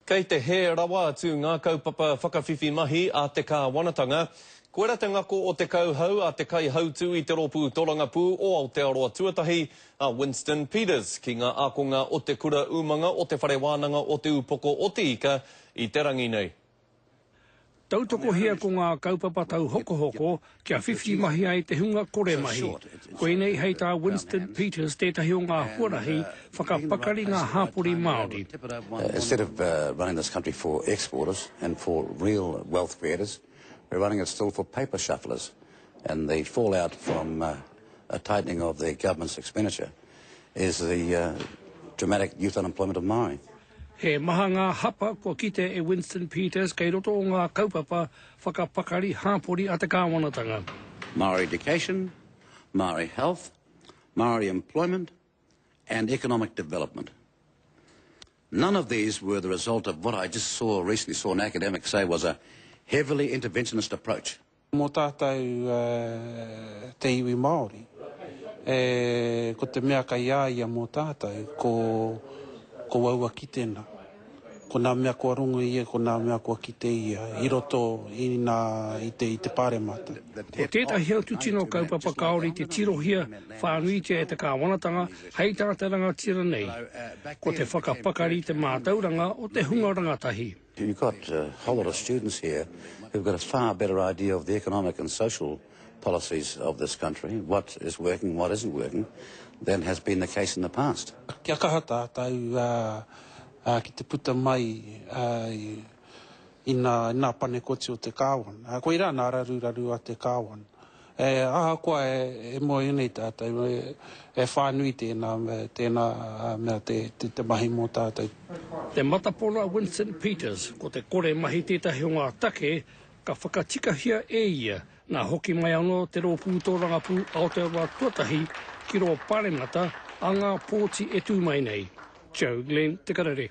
Kei te hē rawa atu ngā kaupapa whakawhiwhi mahi a te kāwanatanga. Koira te ngako o te kauhau a te kaihautū i te Rōpū Torangapū o Aotearoa Tuatahi, a Winston Peters, ki ngā ākonga o te Kura Umanga o Te Whare Wānanga o Te Upoko o Te Ika i te rangi nei. Tautokohia ko ngā kaupapa tauhokohoko kia whiwhi mahi ai te hunga kore mahi. Koinei hei tā Winston Peters tētahi o ngā huarahi whakapakari ngā hāpori Māori. Instead of running this country for exporters and for real wealth creators, we're running it still for paper shufflers and the fallout from a tightening of the government's expenditure is the dramatic youth unemployment of Māori. He maha ngā hapa kua kite e Winston Peters kei roto o ngā kaupapa whakapakari hāpori a te kāwanatanga. Māori education, Māori health, Māori employment and economic development. None of these were the result of what I just saw recently saw an academic say was a heavily interventionist approach. Mō tātou te iwi Māori, ko te mea kei a ia mō tātou, ko, ko aua kitenga. Ko nā mea kua rongo ia, ko nā mea kua kite ia i roto i nā, i te, i te Pāremata. Ko tētahi atu tino kaupapa kāore i te tirohia whānuitia e te kāwanatanga hei tā te rangatira nei, ko te whakapakari i te mātauranga o te hunga rangatahi. You've got a whole lot of students here who've got a far better idea of the economic and social policies of this country, what is working, what isn't working, than has been the case in the past. Kia kaha tātou ki te puta mai i nā panekoti o te Kāwana. Koirā nā raruraru a te Kāwana. E ahakoa e mōhio nei tātou, e whānui tēnā, tēnā mea te mahi mō tātou. Te matapora Winston Peters, ko te kore mahi tētahi o ngā take ka whakatikahia e ia, nā hoki mai anō te Rōpū Tōrangapū Aotearoa Tuatahi ki rō Paremata a ngā pōti e tū mai nei. Joe Glenn, Te Karere.